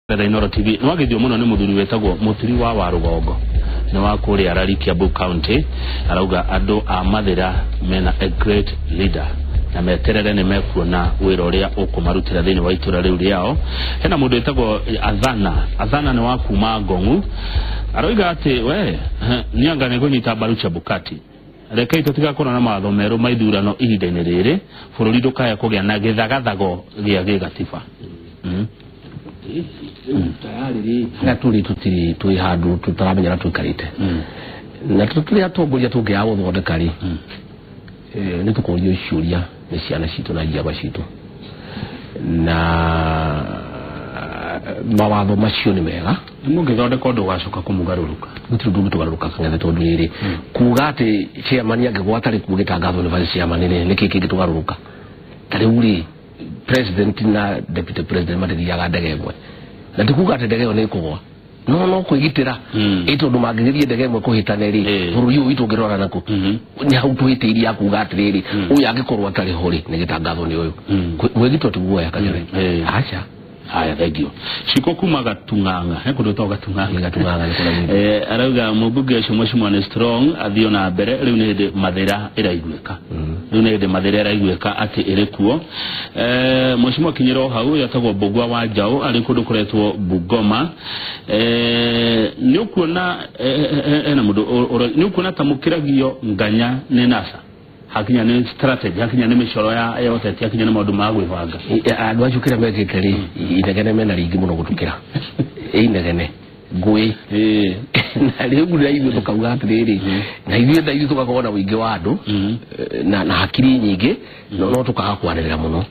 Betha Inooro TV nĩ wagithio mũno nĩ mũthuri wĩtagwo Mũturi wa Warũgongo nĩ wa kũrĩa Rari, Kiambu County. Arauga andũ a Mathĩra mena a great leader na meterere nĩ mekuona wĩra ũrĩa ũkũmarutĩra thĩinĩ wa itũra rĩu rĩao. Hena mũndũ wĩtagwo Athana. Athana nĩ wa kuma Ngong'u, aroiga atĩ we nĩanga nĩ kũnyita mbaru Chebukati. Rekei tũtigakorwo na mawatho merũ ma ithurano ihinda-inĩ rĩrĩ, bũrũri ndũkae kũgĩa na gĩthagathago gĩa gĩgatiba. Tayari rĩ, harĩa tũrĩ tũtirĩ twĩ handũ tũtaramenya na tũikarĩte na tũrĩ atongoria tũngĩaga gũthondeka rĩ, nĩ tũkorio ciũria nĩ ciana citũ na njiarwa citũ. Na mawatho macio nĩ mega. Nĩ mũngĩthondeka ũndũ ũgacoka kũmũgarũrũka? Gũtirĩ ũndũ ũngĩtũgarũrũka, Kang'ethe, tondũ rĩrĩ kuga atĩ chairman angĩgwa atarĩ kuo gĩtangathwo nĩ vice chairman rĩ, nĩkĩ kĩngĩtũgarũrũka? Ta rĩu rĩ, president na deputy president matithiaga ndege ĩmwe, na ti kuga atĩ ndege ĩyo nĩ ĩkũgwa, no kwĩgitĩra. Ĩ tondũ mangĩgeria ndege ĩmwe kũhĩtane rĩ, bũrũri ũyũ witũ ũngĩrora naku? Nĩ hau tũhĩtĩirie ya kuga atĩrĩrĩ, ũyũ angĩkorwo atarĩ ho rĩ, nĩ gĩtangathwo nĩ ũyũ. Mwĩgitwo ti guoya, Kang'ethe. Aca. Haya, thank you. Ciko kuma Gatung'ang'a, he kũndũ gwĩtagwo Gatung'ang'a. Nĩ Gatung'ang'a nĩ kũrĩa gwitũ. Arauga mũmbunge ũcio mheshimiwa nĩ strong, athiĩ na mbere. Rĩu nĩ hĩndĩ Mathĩra ĩraiguĩka, rĩu nĩ hĩndĩ Mathĩra ĩraiguĩka atĩ ĩrĩ kuo. Mheshimiwa kinyĩra o hau yetagwo Mbũgua wa Njaũ, arĩ kũndũ kũretwo Bungoma. Nĩ ũkuona hena mũndũ nĩ ũkuona ta mũkĩragio nganya nĩ NASA hakinya nĩ strategy, hakinya nĩ mĩcoro ya ũteti, hakinya nĩ maũndũ ma gwĩbanga? Andũ acio kĩrĩa mekĩte rĩ, inegene mena rĩingĩ mũno gũtũkĩra. Ĩ inegene ngũĩ na rĩu na ithuĩ tũkauga atĩrĩrĩ, na ithuĩ tũgakorwo na ũingĩ wa andũ na hakiri nyingĩ, no tũkaga kwanĩrĩra mũno.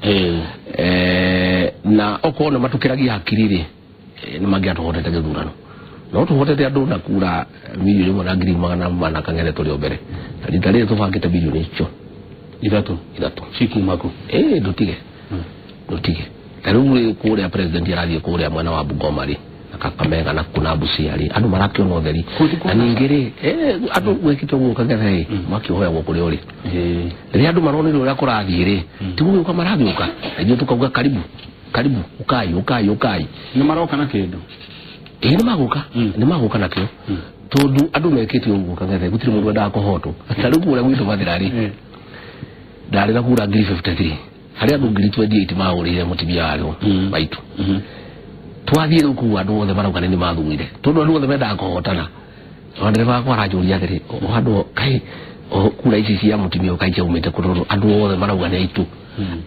Na okorwo nĩ matũkĩragia hakiri rĩ, nĩ mangĩatũhotete gĩthurano, no tũhotete andũ na kura 1,400,000. Kang'ethe, tũrĩ o mbere, na rita rĩrĩ tũbangĩte milioni icio 3. 3. Cikuma kũ? Ĩ ndũtige, ndũtige. Ta rĩu rĩ, kũrĩa president arathiĩ kũrĩa mwena wa Bungoma rĩ, na Kakamega na kuna Busia rĩ, andũ marakĩona ũtheri. Kũu ti kwa Na ningĩ rĩ, andũ gwĩkĩte ũguo, Kang'ethe rĩ, mwaki ũhoyagwo kũrĩa ũrĩ. Rĩrĩa andũ maronire ũrĩa kũrathiĩ rĩ, ti gũgĩũka maragĩũka, na ithuĩ tũkauga karibu, karibu, ũkai, ũkai, ũkai. Nĩ maroka na kĩndũ? Ĩĩ, nĩ magũka. Nĩ magũka nakĩo, tondũ andũ mekĩte ũguo, Kang'ethe, gũtirĩ mũndũ wendaga kũhotwo. Ta rĩu kũrĩa gwitũ Mathĩra rĩ, ndarĩ na kura 53,000 harĩ andũ 28,000 mahũrĩire mũtumia warĩo maitũ. Twathiĩ rĩu kũu, andũ othe marauga nĩ mathurire, tondũ andũ othe mendaga kũhotana. Ona ndereba wakwa aranjũria atĩrĩ, o andũ kaĩ o kura ici cia mũtumia ũyũ kaĩ ciaumĩte kũ? Tondũ andũ othe marauga nĩ aitũ.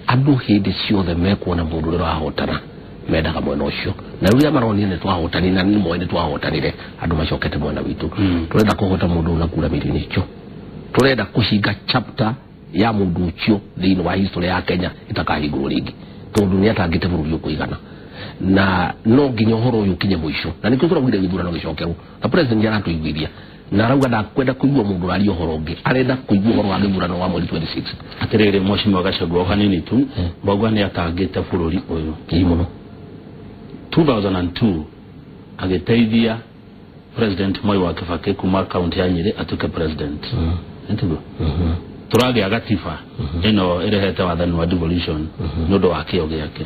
Andũ hĩndĩ ciothe mekuona mũndũ ũrĩa ũrahotana mendaga mwena ũcio, na rĩrĩa maronire nĩ twahotanire na nĩ moĩ nĩ twahotanire, andũ macokete mwena witũ. Tũrenda kũhota mũndũ ũyũ na kura milioni icio. Tũrenda kũhinga chapter ya mũndũ ũcio thĩinĩ wa history ya Kenya ĩtakahingũrwo rĩngĩ, tondũ nĩ atangĩte bũrũri ũkũigana, na no nginya ũhoro ũyũ ũkinye mũico, na nĩkĩo tũraugire gĩthurano gĩcokerwo. Na president nĩ aratũiguithia na arauga ndakwenda kũigua mũndũ ũraria ũhoro ũngĩ, arenda kũigua ũhoro wa gĩthurano wa mweri 26. Atĩrĩrĩ, mheshimiwa Gachagua, o hanini tu, mbauga nĩ atangĩte bũrũri ũyũ. Ĩĩ, mũno. 2002 agĩteithia President Moi wa Kibaki kuma kaunti ya Nyĩrĩ atuĩke president. Nĩtiguo tũragĩa gatiba ĩno ĩrehete wathani wa devolution nĩ ũndũ wa kĩo gĩake.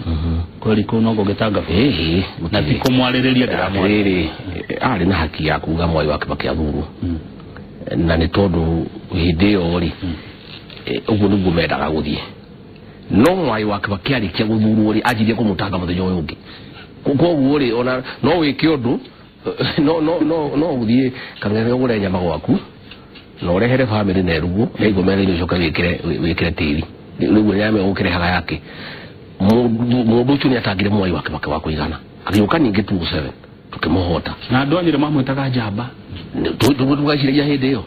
Kweri kũu no gũgĩtanga bũrũri? Ĩĩ. Na ti kũmwarĩrĩria ndĩramwarĩrĩria. Atĩrĩrĩ, arĩ na haki ya kuga Mwai wa Kibaki athurwo, na nĩ tondũ hĩndĩ ĩyo rĩ, ũguo nĩguo mendaga gũthiĩ. No Mwai wa Kibaki arĩkia gũthurwo rĩ, anjirie kũmũtanga mũthenya ũyũ ũngĩ. Koguo rĩ, ona no wĩke ũndũ, no ũthiĩ, Kang'ethe, ũgũre nyama gwaku na ũrehere bamĩrĩ na ĩrugwo yaigwo metha-inĩ, ũcoke wĩkĩre tĩri. Rĩu nyama ĩyo ũkĩrehaga yake. Mũndũ ũcio nĩ atangire Mwai wa Kibaki wa kũigana. Agĩũka ningĩ 2007, tũkĩmũhota. Na andũ a Nyĩrĩ mamwĩtaga njamba. Tũgaciragia hĩndĩ ĩyo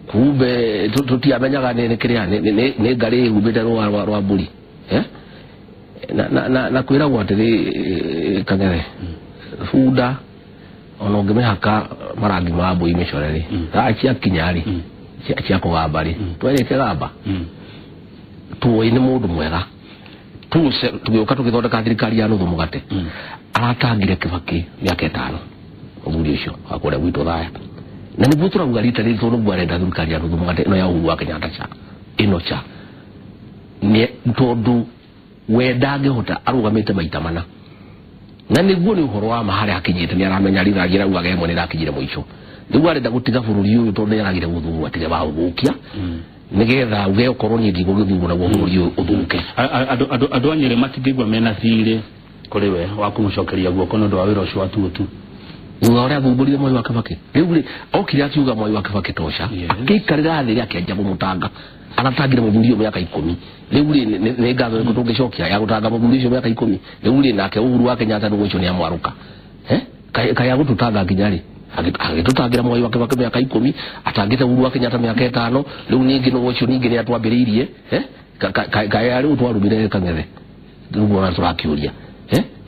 kumbe tũtiamenyaga nĩ kĩrĩa nĩ ngarĩ ĩhumbĩte rũa rwa mbũri. Eh? Na kwĩragwo atĩrĩ, Kang'ethe, bunda ona ũngĩmĩhaka marangi ma mbũri mĩcore rĩ, thaa ciakinya rĩ cia kũgamba rĩ, twerĩte gamba. Tũĩ nĩ mũndũ mwega. Tũgĩũka tũgĩthondeka thirikari ya nuthu mũgate. Aratangire Kibaki mĩaka 5, mũthuri ũcio wa kũrĩa gwitũ Thaya, na nĩguo tũrauga rita rĩrĩ, tondũ nĩguo arenda thirikari ya nuthu mũgate ĩno ya Uhuru wa Kenyatta cha ĩno cha nĩ tondũ we ndangĩhota, arũgamĩte maita mana. Na nĩguo nĩ ũhoro wa ma harĩa hakinyĩte nĩ aramenya rithathi araugaga ĩmwe nĩ ĩrakinyire mũico. Rĩu arenda gũtiga bũrũri ũyũ tondũ nĩ aragire gũthurwo atige wa ũthũkia nĩgetha uge okorwo niĩ ndigũgĩthurwo naguo bũrũri ũyũ ũthũke. Andũ a Nyĩrĩ matingĩigua mena thirĩ kũrĩ we wa kũmũcokeria guoko nĩ ũndũ wa wĩra ũcio wa tuotu. Thutha ũrĩa athumbũrire Mwai wa Kibaki rĩu rĩ okire akiuga Mwai wa Kibaki tosha, akĩikarĩra thĩ akĩanjia kũmũtanga. Aratangire mũthuri ũyũ mĩaka 10. Rĩu rĩ nĩ ngatho ĩrĩkũ tũngĩcokia ya gũtanga mũthuri ũcio mĩaka 10? Rĩu rĩ nake Uhuru wa Kenyatta nĩguo ũcio nĩ amwarũka. Kaĩ agũtũtanga nginya rĩ? Agĩtũtangĩra Mwai wa Kibaki mĩaka 10, atangĩte Uhuru wa Kenyatta mĩaka 5, rĩu ningĩ nĩguo ũcio ningĩ nĩ atwambĩrĩirie. Kaĩ rĩu twarumire Kang'ethe? Rĩu ona tũrakĩũria.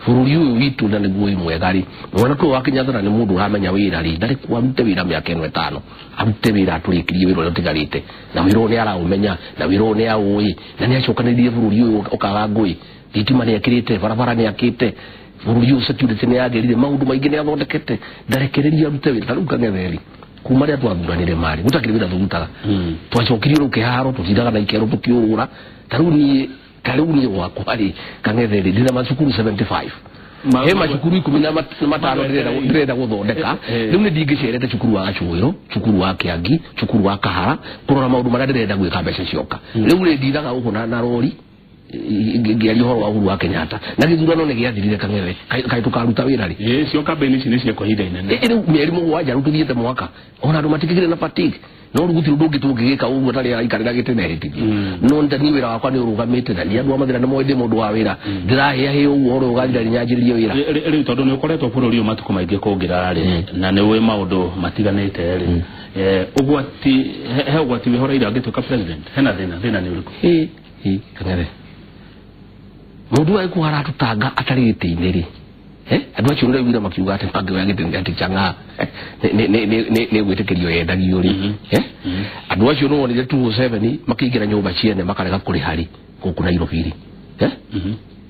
Bũrũri ũyũ witũ na nĩguo wĩ mwega rĩ, mwanake ũyũ wa Kenyatta na nĩ mũndũ ũramenya wĩra rĩ, ndarĩ kuo arute wĩra mĩaka ĩno 5, arute wĩra atũrĩkĩrie wĩra ũrĩa ũtigarĩte, na wĩra ũyũ nĩ araũmenya, na wĩra ũyũ nĩ aũĩ, na nĩ acokanĩrĩirie bũrũri ũyũ ũkaga ngũĩ. Thitima nĩ ekĩrĩte, barabara nĩ akĩte, bũrũri ũyũ security nĩ yagĩrire, maũndũ maingĩ nĩ athondekete, ndarekererie arute wĩra. Ta rĩu Kang'ethe rĩ, kuma rĩrĩa twathuranire marĩ gũtakĩrĩ wĩra tũrutaga, twacokirio rĩu kĩharo, tũtindaga na ikero tũkĩũrũra. Ta rĩu niĩ gwakwa rĩ, Kang'ethe rĩ, ndĩna macukuru 75. He macukuru 15 ndĩrenda gũthondeka. Rĩu nĩ ndingĩcerete cukuru wa Gacũĩro, cukuru wa Kĩangi, cukuru wa Kahara, kũrora maũndũ marĩa ndĩrenda gwĩka mbeca cioka. Rĩu rĩ ndithaga gũkũ na rori ngĩaria ũhoro wa Uhuru wa Kenyatta, na gĩthurano nĩ gĩathirire Kang'ethe. Kaĩ tũkaruta wĩra rĩ? Cio campaign ici nĩ cia kwa ihinda inene. Rĩu mĩeri 7 rĩu tũthiĩte mwaka, ona andũ matikĩgĩre na fatigue. No rĩu gũtirĩ ũndũ ũngĩ tũngĩgĩka ũguo tarĩ araikarĩra gĩtĩ na ehĩtithio. No niĩ wĩra wakwa nĩ ũrũgamĩte, na niĩ andũ a Mathĩra nĩ moĩ ndĩ mũndũ wa wĩra. Ndĩrahĩahĩa ũguo ũhoro ũgathira nyanjĩrĩrie wĩra. Rĩu tondũ nĩ ũkoretwo bũrũri ũyũ matukũ maingĩ kũngĩra rĩ, na nĩ ũĩ maũndũ matiganĩte rĩ, ũgwati he ũgwati wĩho Raila angĩtuĩka president? Hena thĩna, thĩna nĩ ũrĩkũ? Kang'ethe, mũndũ agĩkorwo aratũtanga atarĩ gĩtĩ-inĩ rĩ, andũ acio nĩraiguire makiuga atĩ mangĩoya gĩtĩ atĩ chang'aa nĩ gwĩtĩkĩrio yendagio rĩ. Andũ acio nĩ wonire 207 makĩingĩra nyũmba ciene makarega kũrĩha rĩ gũkũ Nairobi rĩ.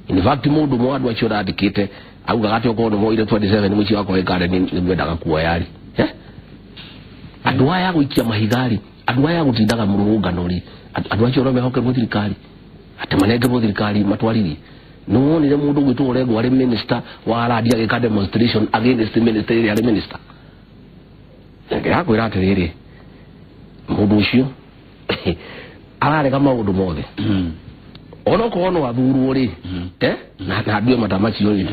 In fact mũndũ ũmwe wa andũ acio ũrandĩkĩte augaga atĩ okorwo nĩ moire 27 mũciĩ wakwa wĩ Karen nĩ ngwendaga kuoya rĩ. Andũ aya gũikia mahiga rĩ, andũ aya gũtindaga mũrũrũngano rĩ, andũ acio no mehokerwo thirikari, atĩ manengerwo thirikari matwarithie. Nĩ wonire mũndũ ũgwĩtwo Orengo arĩ minister wa land agĩka demonstration against minister ĩrĩa arĩ minister? Ndĩrakwĩra atĩrĩrĩ, mũndũ ũcio ararega maũndũ mothe. Ona okorwo no athurwo rĩ, na ndue mata macio rĩ,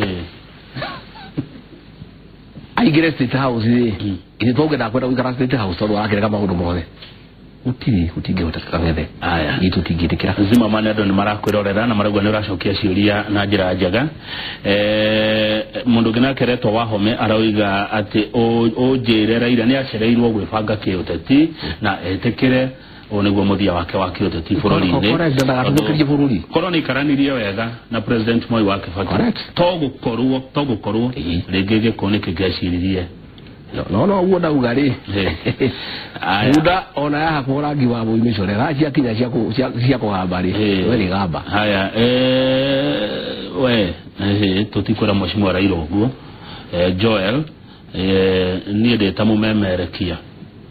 aingĩre State House rĩ, ithuĩ tũngĩenda kwenda gũikara State House tondũ arakĩrega maũndũ mothe. Gũtirĩ, gũtingĩhoteka Kang'ethe. Aya. Itũ tũtingĩtĩkĩra. Zimmerman, andũ nĩ marakwĩrorera na marauga nĩ ũracokia ciũria na njĩra njega. Mũndũ ũngĩ nake aretwo Wahome arauga atĩ ũnjĩre Raila nĩ acereirwo gwĩbanga kĩũteti na etĩkĩre ũũ nĩguo mũthia wake wa kĩũteti bũrũri-inĩ. Correct, ndagatũthũkĩrie bũrũri. Korwo nĩ ikaranirie wega na President Moi wa Kibaki, Correct. to gũkorwo rĩngĩ gĩkũ nĩ kĩngĩaciririe. No ũguo ndauga rĩ, Aya. bunda ona yahakwo rangi wa bũi mĩcore gaciakinya cia kũgamba rĩ, we nĩ gamba. Haya, we tũtikwĩra mheshimiwa Raila ũguo. Joel, niĩ ndĩ ta mũmemerekia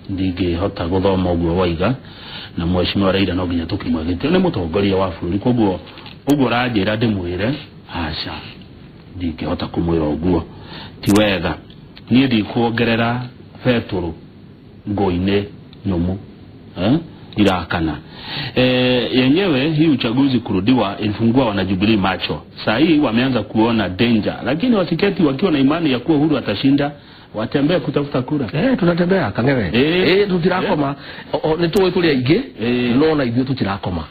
ndingĩhota gũthoma ũguo waiga, na mheshimiwa Raila no nginya tũkĩmwe gĩtĩo, nĩ mũtongoria wa bũrũri, koguo ũguo ũranjĩra ndĩmwĩre aca, ndingĩhota kũmwĩra ũguo, ti wega. Niĩ ndikuongerera betũrũ ngũ-inĩ nyũmũ irakana. Yenyewe hii uchaguzi kurudiwa ilifungua wanajubilee macho. Saa hii wameanza kuona danger, lakini wasiketi wakiwa na imani ya kuwa Uhuru atashinda, watembee kutafuta kura. Tunatembea Kang'ethe. Tutirakoma. Nĩ tũĩ tũrĩ aingĩ, no na ithuĩ tũtirakoma.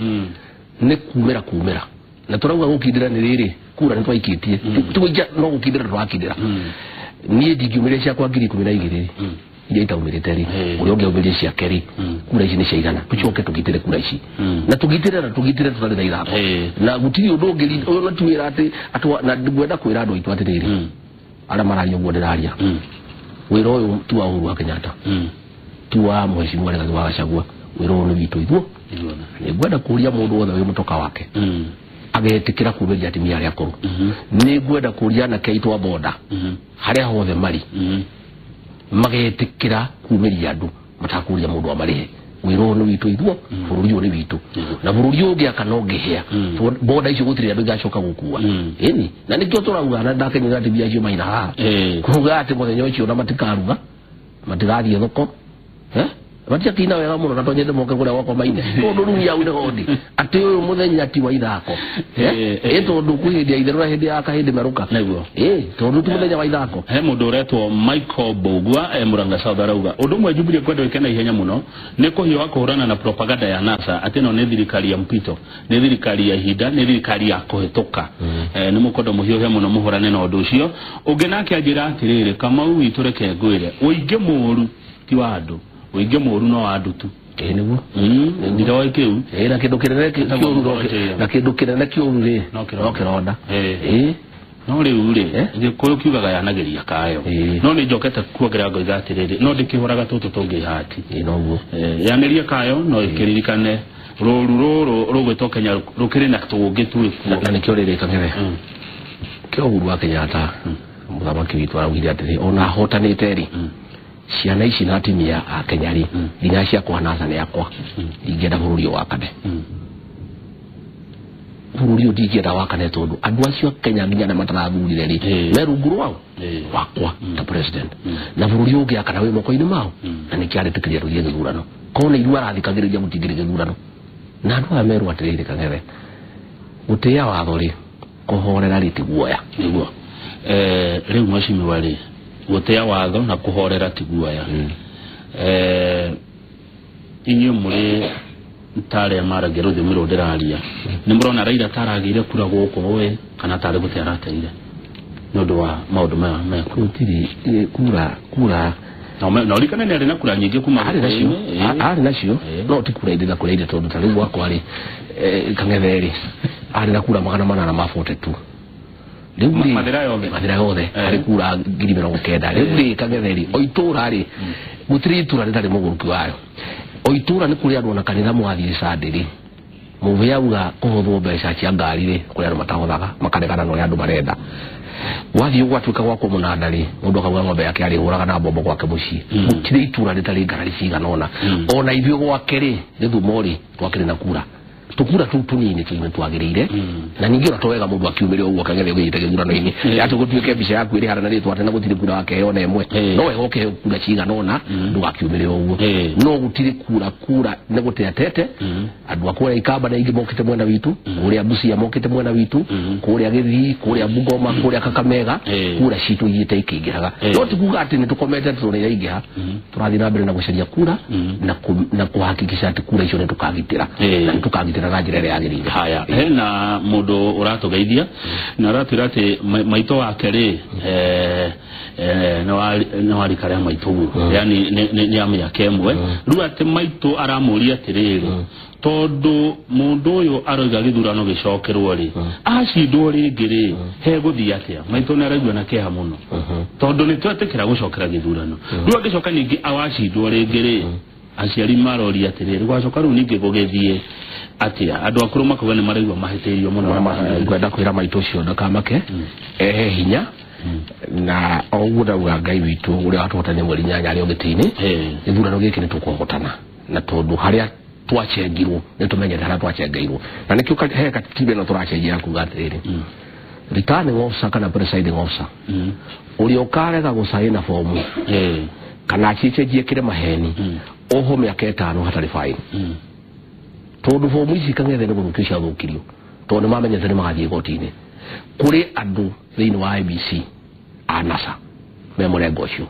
Nĩ kumĩra kumĩra na tũrauga gũkindĩra nĩ rĩrĩ kura nĩ twaikĩtie, ti gũikia no gũkindĩra tũrakindĩra. Niĩ ndingiumĩria ciakwa 12,000 rĩ, iria itaumĩrĩte rĩ, ũrĩa ũngĩ aumĩrie ciake rĩ, kura ici nĩ ciaigana, tũcoke tũgitĩre kura ici na tũgitĩre na tũgitĩre tũtarĩ na ithako, na gũtirĩ ũndũ ũngĩ ũyũ na tiwĩra atĩ na ngwenda kwĩra andũ aitũ atĩrĩrĩ, arĩa mararia ũguo ndĩraria, wĩra ũyũ ti wa Uhuru wa Kenyatta, ti wa mheshimiwa Rigathi wa Gachagua, wĩra ũyũ nĩ witũ ithuo. Nĩ ngwenda kũria mũndũ wothe wĩ mũtoka wake agetĩkĩra kumĩria atumia arĩa akũrũ. Nĩ ngwenda kũria anake aitũ a boda harĩa hothe marĩ magetĩkĩra kumĩria andũ matakũria mũndũ amarĩhe. Wĩra ũyũ nĩ witũ ithuo, bũrũri ũyũ nĩ witũ, na bũrũri ũyũ ũngĩaka no ngĩhĩa boda icio gũtirĩ andũ igacoka gũkua. Ĩni na nĩkĩo tũrauga na ndakenyuga atĩ mbia icio maina haha kuga atĩ mũthenya ũcio na matikaruga, matigathiĩ thoko, matiakina wega mũno na tonyende moke kũrĩa gwakwa maine tondũ rĩu yau nĩ hondi atĩ ũyũ mũthenya ti wa ithako, ĩ tondũ kwĩ hĩndĩ ya itherũ na hĩndĩ ya kahĩndĩ merũka, ĩ tondũ ti mũthenya wa ithako. He mũndũ ũretwo Michael Bogwa Murang'a South arauga ũndũ ũmwe Jubilee kwenda ĩke na ihenya mũno nĩ kũhiũha kũhũrana na propaganda ya NASA atĩ ĩno nĩ thirikari ya mpito, nĩ thirikari ya ihinda, nĩ thirikari ya kũhĩtũka. Nĩ mũkwenda mũhiũhe mũno mũhũrane na ũndũ ũcio. Ũngĩ nake anjĩra atĩrĩrĩ, Kamau witũ reke ngwĩre, ũingĩ mũũru ti wa andũ, ũingĩ mũũru no wa andũ tu. Ĩ nĩguo ndiroĩ kĩu. Ĩ na kĩndũ kĩnene kĩũru, na kĩndũ kĩnene kĩũru rĩ no kĩronda. Ĩ no rĩu rĩ Gĩkũyũ kiugaga yanagĩria kayo, no nĩ njokete kuongerera ngoiga atĩrĩrĩ, no ndĩkĩhũraga tũtũ tũngĩ hati. Ĩ noguo yanĩria kayo no ĩkĩririkane rũru rũrũ rũgwĩtwo Kenya rũkĩrĩ na tũngĩ twĩkuo. Na nĩkĩo rĩrĩ Kang'ethe kĩo Uhuru wa Kenyatta mũthamaki witũ araugire atĩrĩ ona ahotanĩte rĩ ciana ici na atumia a Kenya rĩ nginya ciakwa NASA nĩ akwa, ndingĩenda bũrũri ũyũ wakane, bũrũri ũyũ ndingĩenda wakane tondũ andũ acio a Kenya nginya arĩa matarathurire rĩ me rungu rwao wakwa ta president, na bũrũri ũyũ ũngĩakana wĩ moko-inĩ mao, na nĩkĩo aretĩkĩria tũthiĩ gĩthurano. Korwo nĩ ithuĩ arathikagĩrĩria mũtingĩrĩ gĩthurano. Na andũ aya merwo atĩrĩrĩ Kang'ethe, gũtĩĩa watho rĩ kũhorera rĩ ti guoya. Nĩguo rĩu mheshimiwa rĩ gũtĩa watho na kũhorera ti guoya. Inyuĩ mũrĩ tarĩa maragia rũthiomi rũrũ ndĩraria, nĩ mũrona Raila taragĩire kura gũkũ ĩ kana tarĩ gũte arateire nĩ ũndũ wa maũndũ maya mekwo? Gũtirĩ kura kura na ũririkane nĩ arĩ na kura nyingĩ kuma arĩ nacio, arĩ nacio no ti kura indĩ na kura indĩ tondũ ta rĩu gwakwa rĩ Kang'ethe rĩ arĩ na kura 842 rĩu rĩ Mathĩra yothe, Mathĩra yothe arĩ kura 90,000. Rĩu rĩ Kang'ethe rĩ o itũra rĩ gũtirĩ itũra rĩtarĩ mũgũrũki wayo, o itũra nĩ kũrĩ andũ ona kanitha mwathiĩ Sunday rĩ mũbĩ auga kũhũthwo mbeca cia ngari rĩ kũrĩ andũ matahothaga makaregana na ũrĩa andũ marenda. Wathiĩ gwatuĩka gwakwo mũnanda rĩ mũndũ akauga ng'ombe yake arĩhũraga na mbombo gwake mũciĩ. Gũtirĩ itũra rĩtarĩ ngarari cigana ũna. Ona ithuĩ gwake rĩ Gĩthumo rĩ twakĩrĩ na kura tukura tu tunini tu twagĩrĩire, na ningĩ ona to wega mũndũ akiumĩre ũguo Kang'ethe ũgĩte gĩthurano-inĩ atĩ gũtuĩke mbica yaku ĩrĩ harĩa na rĩtwa atĩ na gũtirĩ kura wakeheo ona ĩmwe, no wega ũkĩheo kura cigana ũna ndũgakiumĩre ũguo. No gũtirĩ kura kura nĩ gũte atete andũ a kũrĩa Ikamba na ingĩ mokĩte mwena witũ, kũrĩa Busia mokĩte mwena witũ, kũrĩa Gĩthii, kũrĩa Bungoma, kũrĩa Kakamega, kura citũ ithiĩte ikĩingĩhaga. No ti kuga atĩ nĩ tũkomete tondũ nĩ iraingĩha, tũrathiĩ na mbere na gũcaria kura na kũhakikisha atĩ kura icio nĩ tũkagitĩra, na nĩ tũkagitĩra na njĩra ĩrĩa yagĩrĩire. Haya, hena mũndũ ũratũgeithia na aratwĩra atĩ maitũ wake rĩ nĩ wa rika rĩa maitũ guo, yani nĩ a mĩaka ĩmwe. Rĩu atĩ maitũ aramũria atĩrĩrĩ, tondũ mũndũ ũyũ aroiga gĩthurano gĩcokerwo rĩ acindwo rĩngĩ rĩ hegũthiĩ atĩa? Maitũ nĩ araigua na kĩeha mũno tondũ nĩ twetĩkĩra gũcokera gĩthurano, rĩu angĩcoka ningĩ awacindwo rĩngĩ rĩ aciari maroria atĩrĩrĩ gwacoka rĩu ningĩ gũgĩthiĩ atĩa? Andũ akũrũ makauga nĩ maraigua mahĩtĩirio mũno. Ngwenda kwĩra maitũ ũcio ndakamake ehe hinya, na o ũguo ndauga Ngai witũ ũrĩa watũhotania mweri 8 arĩ o gĩtĩ-inĩ, gĩthurano gĩkĩ nĩ tũkũhotana, na tondũ harĩa twacengirwo nĩ tũmenyete harĩa twachengeirwo, na nĩkĩo he katiba ĩno tũracenjia kuga atĩrĩrĩ returning officer kana presiding officer ũrĩa ũkarega gũcaina bomu kana acicenjie kĩrĩ maheni oho mĩaka 5 hatarĩ fine, tondũ bomu ici Kang'ethe nĩ gũthũkio ciathũkirio tondũ nĩ mamenyete nĩ magathiĩ igoti-inĩ. Kũrĩ andũ thĩinĩ wa IEBC a NASA me mũrengo ũcio,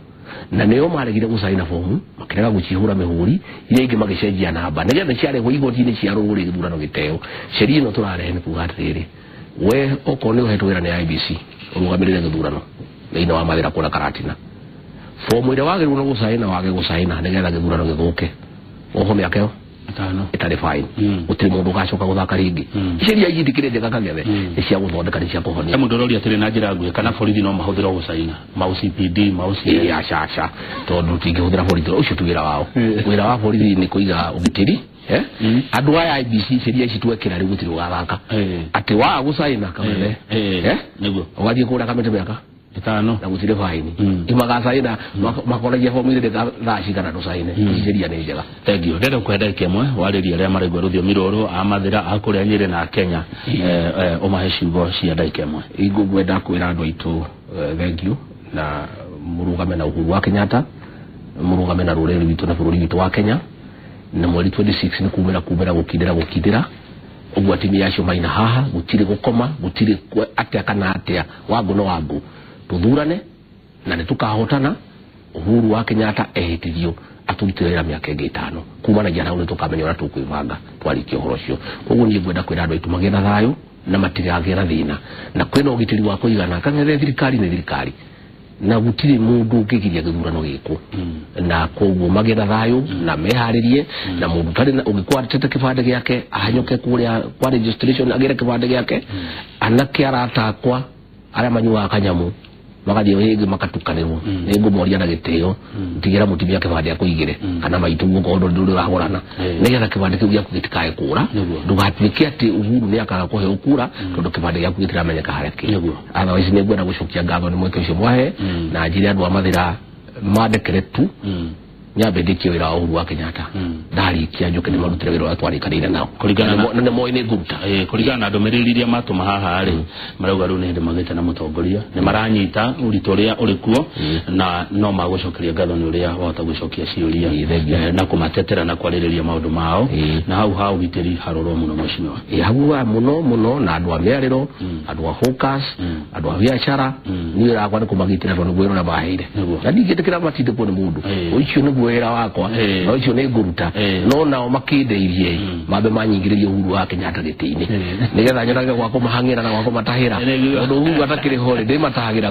na nĩo maregire gũcaina bomu makĩrega gũcihũra mĩhũri iria ingĩ magĩcenjia namba nĩgetha ciarehwo igoti-inĩ cia rũrĩ gĩthurano gĩteo. Sheria ĩno tũrarehe nĩ kuga atĩrĩrĩ, we okorwo nĩ ũhetwo wĩra nĩ IEBC ũrũgamĩrĩre gĩthurano thĩinĩ wa Mathĩra kũrĩa Karatina, bomu ĩrĩa wagĩrĩirwo nĩ gũcaina wage gũcaina nĩgetha gĩthurano gĩthũke oho mĩaka ĩyo 5 ĩtarĩ fine, gũtirĩ mũndũ ũgacoka gũthaka rĩngĩ. Sheria ici itikĩrĩ njega Kang'ethe, nĩ cia gũthondeka, nĩ cia kũhonia. Mũndũ ũroria atĩrĩ na njĩra nguhĩ kana borithi no mahũthĩrwo gũcaina mau CPD mau CA? Aca aca, tondũ tingĩhũthĩra borithi, ũcio ti wĩra wao. Wĩra wa borithi nĩ kũiga ũgitĩri. Andũ aya IEBC sheria ici twekĩra rĩu gũtirĩ ũgathaka atĩ waga gũcaina Kang'ethe nĩguo ũgathiĩ kũrĩa kamĩtĩ mĩaka Ĩtano. Na gũtirĩ faini. Imagacaina makoragia bomu irĩ thaa cigana ndũcaine. Sheria nĩ njega. Thank you. Ndĩrenda kũhe ndagĩka ĩmwe warĩrie arĩa maraigua rũthiomi rũrũ a Mathĩra, a kũrĩa Nyĩrĩ na Kenya, ũmahe ciugo cia ndagĩka ĩmwe. Ingũngwenda kwĩra andũ aitũ thank you, na mũrũgame na Uhuru wa Kenyatta, mũrũgame na rũrĩrĩ rwitũ na bũrũri witũ wa Kenya, na mweri 26 nĩ kumĩra kumĩra gũkindĩra gũkindĩra ũguo atimia acio maina haha gũtirĩ gũkoma gũtirĩ atĩa kana atĩa wangu no wangu tũthurane na nĩ tũkahotana. Uhuru wa Kenyatta ehĩtithio atũrutĩre wĩra mĩaka ĩngĩ 5 kumanagia na hau nĩ tũkamenya ũrĩa tũkwĩbanga twarĩkia ũhoro ũcio. Koguo niĩ ngwenda kwĩra andũ aitũ magĩe na thayũ na matigagĩe na thĩna, na kwĩna ũgitĩri wa kũigana. Kang'ethe thirikari nĩ thirikari na gũtirĩ mũndũ ũngĩgiria gĩthurano gĩkwo, na koguo magĩe na thayũ na meharĩrie, na mũndũ ũtarĩ na ũngĩkorwo atete kĩbandĩ gĩake ahanyũke kũrĩa kwa registration agĩre kĩbandĩ gĩake. Anake arata akwa arĩa manyuaga kanyamu magathiĩ hĩngĩ makatukanĩrwo, nĩ ngũmoria na gĩtĩo tigĩra mũtumia kĩbandĩ akũigĩre kana maitũ guoko ndũrĩ ũragũrana, nĩgetha kĩbandĩ kĩu gĩaku gĩtikae kũra. Ndũgatuĩke atĩ Uhuru nĩ akaga kũheo kura tondũ kĩbandĩ gĩaku gĩtiramenyeka harĩa kĩrĩ. Otherwise nĩ ngwenda gũcokia ngatho nĩ mweke ũcio mwahe, na njĩre andũ a Mathĩra mandekere tu nyambe ndĩkie wĩra wa Uhuru wa Kenyatta, ndarĩkia njoke ndĩmarutĩre wĩra ũrĩa twarĩkanĩire nao Kũringana na nĩ moĩ nĩ ngũruta. Kũringana na ndũmĩrĩri iria matũma haha rĩ, marauga rĩu nĩ hĩndĩ magĩte na mũtongoria, nĩ maranyita ũritũ ũrĩa ũrĩ kuo, na no magũcokeria ngatho nĩ ũrĩa wahota gũcokia ciũria na kũmatetera na kwarĩrĩria maũndũ mao, na hau ha ũgitĩri harorwo mũno mheshimiwa. Hau ha mũno mũno, na andũ a mĩarĩro, andũ a hawkers, andũ a biacara, niĩ wĩra wakwa nĩ kũmagitĩra tondũ nĩguo wĩra ũrĩa maheire, na ndingĩtĩkĩra matindĩkwo nĩ mũndũ ũcio, nĩguo wĩra wakwa na ũcio nĩ ngũruta. No nao makĩndeithie mambe manyingĩrĩrie Uhuru wa Kenyatta gĩtĩ-inĩ nĩgetha nyonage gwa kũmahang'ĩra na gwa kũmatahĩra, tondũ Uhuru atakĩrĩ ho rĩ ndĩmatahagĩra.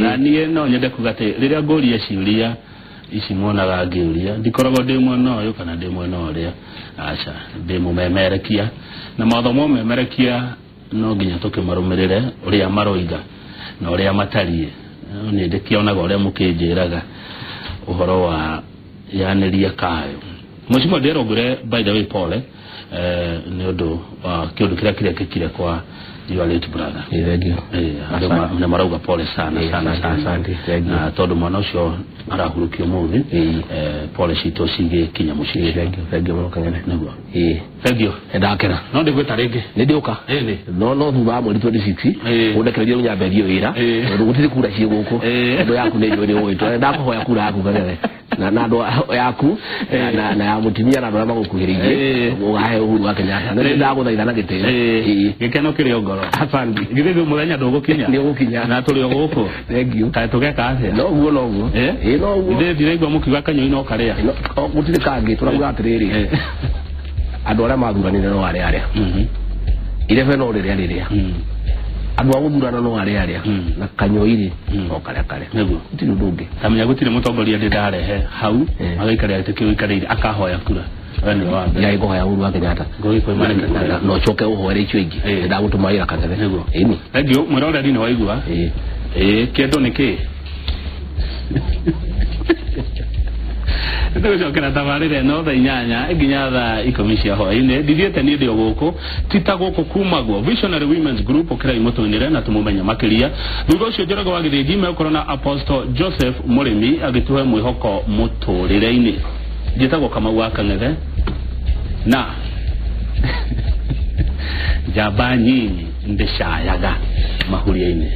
Na niĩ no nyende kuga atĩ rĩrĩa ngũria ciũria ici mwonaga ngĩũria ndikoragwo ndĩ mwena ũyũ kana ndĩ mwena ũrĩa, aca, ndĩ mũmemerekia, na mathomo memerekia no nginya tũkĩmarũmĩrĩre ũrĩa maroiga na ũrĩa matariĩ. Niĩ ndĩkĩonaga ũrĩa mũkĩnjĩraga ũhoro wa yanĩria kayo. Mheshimiwa ndĩrongore, by the way, pole nĩ ũndũ wa kĩũndũ kĩrĩa kĩrekĩkire kwa your late brother. Thank you. Andũ nĩ marauga pole sana sana sana, na tondũ mwana ũcio arahurũkio ũmũthĩ, pole citũ cigĩkinya mũciĩ. Thank you, thank you mũno Kang'ethe. Nĩguo. Thank you. Nĩndakena. No ndĩgwĩta rĩngĩ. Nĩ ndĩũka. No thutha wa mweri 26 ũndekererie nyambe thiĩ wĩra, tondũ gũtirĩ kura ciĩ gũkũ, tondũ yaku nĩ njũĩ nĩ ũgwĩtwo. Ndakũhoya kura yaku Kang'ethe, na andũ yaku na ya mũtumia na andũ arĩa magũkuhĩrĩirie, ũgahe Uhuru wa Kenyatta. Nĩ ndagũthaitha na gĩtĩo. Gĩkeno kĩrĩ o ngoro. Asante. Githĩ mũthenya ndũgũkinya? Nĩ ũgũkinya. Na tũrĩ o gũkũ. Thank you. Kaĩ tũgeka atĩa? Noguo noguo. Ĩĩ noguo. Githĩ ndiraigua mũkiuga kanyũi no karĩa? Gũtirĩ kangĩ, tũrauga atĩrĩrĩ, andũ arĩa mathuranire no arĩa arĩa, irebe no rĩrĩa rĩrĩa, andũ a gũthurana no arĩa arĩa, na kanyũi rĩ no karĩa karĩa. Nĩguo. Gũtirĩ ũndũ ũngĩ. Tamenya gũtirĩ mũtongoria ndĩ ndarehe hau agaikarĩra gĩtĩ kĩu aikarĩire akahoya kura. We nĩwe wa mbere. Ngai ngũhoya Uhuru wa Kenyatta. Na ũcoke ũhoere icio ingĩ. Nĩndagũtũma wĩra Kang'ethe. Nĩguo. Ĩni. Thank you. Mwĩroreri nĩ waigua. Kĩndũ nĩ kĩ? Tũgũcokera tabarĩra ĩno thaa 8 nginya thaa 10 cia hwaĩ-inĩ. Ndithiĩte niĩ ndĩ o gũkũ, ti ta gũkũ kumagwo Visionary Women's Group, ũkĩrai mũtũinĩre na tũmũmenye makĩria. Thutha ũcio Njoroge wa Gĩthĩnji megũkorwo na Apostle Joseph Mũrĩmi agĩtũhe mwĩhoko mũtũrĩre-inĩ. Njĩtagwo Kamau wa Kang'ethe na njamba nyinyi ndĩcayaga mahuria-inĩ.